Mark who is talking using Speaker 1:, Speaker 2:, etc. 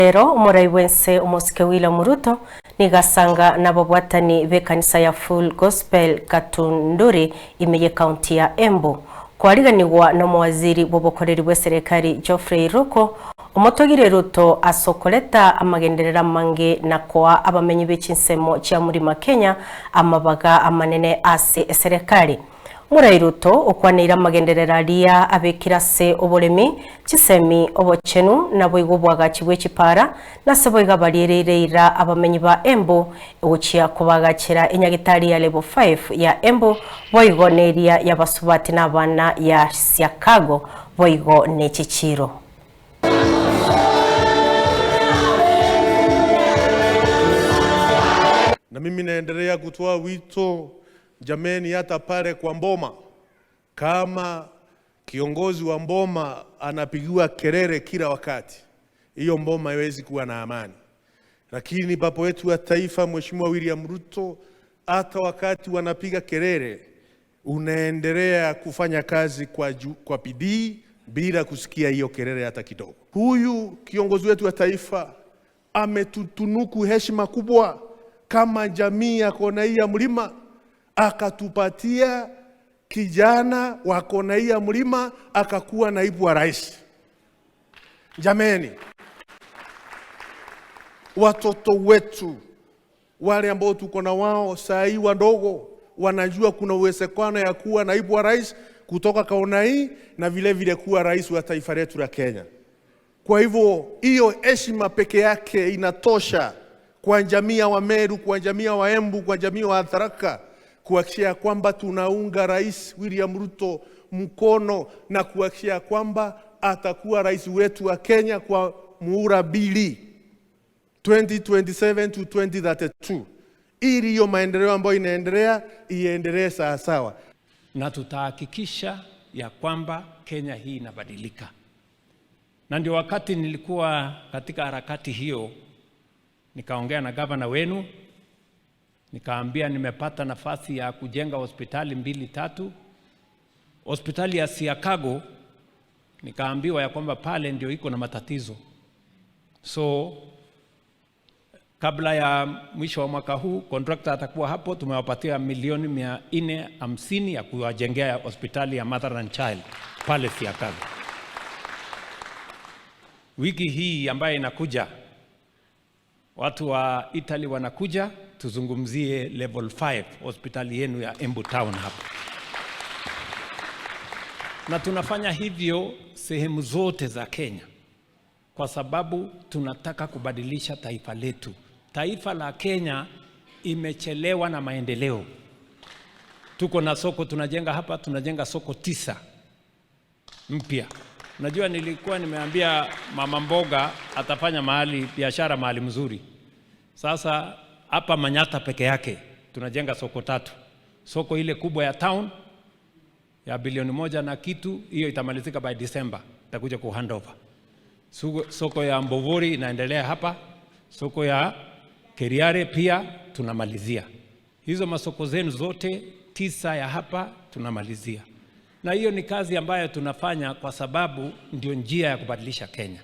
Speaker 1: Rero omorai bwense omosike William Ruto nigasanga nababwatani b'ekanisa ya Full Gospel Gatunduri ime ye county ya Embu kwariganigwa n'omowaziri bw'obokoreri bwa serikali Geoffrey Ruko omotogire Ruto asokoleta amagenderera mange na koa abamenyi b'echinsemo chia Mlima Kenya amabaga amanene ase eserikali. Murai Ruto okwaneire amagenderera aria abekirase oboremi chisemi obochenu nabo bwagachi bw'echipara nase boiga bariereire abamenyi ba Embu ogochia kubagachira enyagitari ya level 5 ya Embu boigo neria ya basubati n'abana ya Siakago boigo nechichiro.
Speaker 2: Na mimi naendelea kutoa wito jameni, hata pale kwa Mboma, kama kiongozi wa Mboma anapigiwa kelele kila wakati, hiyo Mboma haiwezi kuwa na amani. Lakini baba wetu wa taifa Mheshimiwa William Ruto, hata wakati wanapiga kelele, unaendelea kufanya kazi kwa bidii bila kusikia hiyo kelele hata kidogo. Huyu kiongozi wetu wa taifa ametutunuku heshima kubwa kama jamii ya kona hii ya mlima, akatupatia kijana wa kona hii ya mlima akakuwa naibu wa rais. Jameni, watoto wetu wale ambao tuko na wao saa hii wadogo wanajua kuna uwezekano ya kuwa naibu wa rais kutoka kona hii na vile vile kuwa rais wa taifa letu la Kenya. Kwa hivyo hiyo heshima peke yake inatosha kwa jamii ya Wameru, kwa jamii ya Waembu, kwa jamii ya Tharaka kuhakikisha kwamba tunaunga Rais William Ruto mkono na kuhakikisha kwamba atakuwa rais wetu wa Kenya kwa muhula mbili 2027 to 2032, ili hiyo maendeleo ambayo inaendelea iendelee sawa sawa.
Speaker 3: Na tutahakikisha ya kwamba Kenya hii inabadilika. Na ndio wakati nilikuwa katika harakati hiyo, nikaongea na gavana wenu, nikaambia nimepata nafasi ya kujenga hospitali 2 3. Hospitali ya Siakago nikaambiwa ya kwamba pale ndio iko na matatizo. So kabla ya mwisho wa mwaka huu contractor atakuwa hapo. Tumewapatia milioni 450 ya kuwajengea hospitali ya Mother and Child pale Siakago. Wiki hii ambayo inakuja watu wa Italy wanakuja tuzungumzie level 5 hospitali yenu ya Embu Town hapa. Na tunafanya hivyo sehemu zote za Kenya kwa sababu tunataka kubadilisha taifa letu. Taifa la Kenya imechelewa na maendeleo. Tuko na soko tunajenga hapa, tunajenga soko 9 mpya. Najua nilikuwa nimeambia mama mboga atafanya mahali biashara mahali mzuri. Sasa hapa Manyata peke yake tunajenga soko 3. Soko ile kubwa ya town ya bilioni 1 na kitu, hiyo itamalizika by December, itakuja ku handover. Soko ya Mbovori inaendelea hapa, soko ya Keriare pia tunamalizia. Hizo masoko zenu zote 9 ya hapa tunamalizia. Na hiyo ni kazi ambayo tunafanya kwa sababu ndio njia ya kubadilisha Kenya.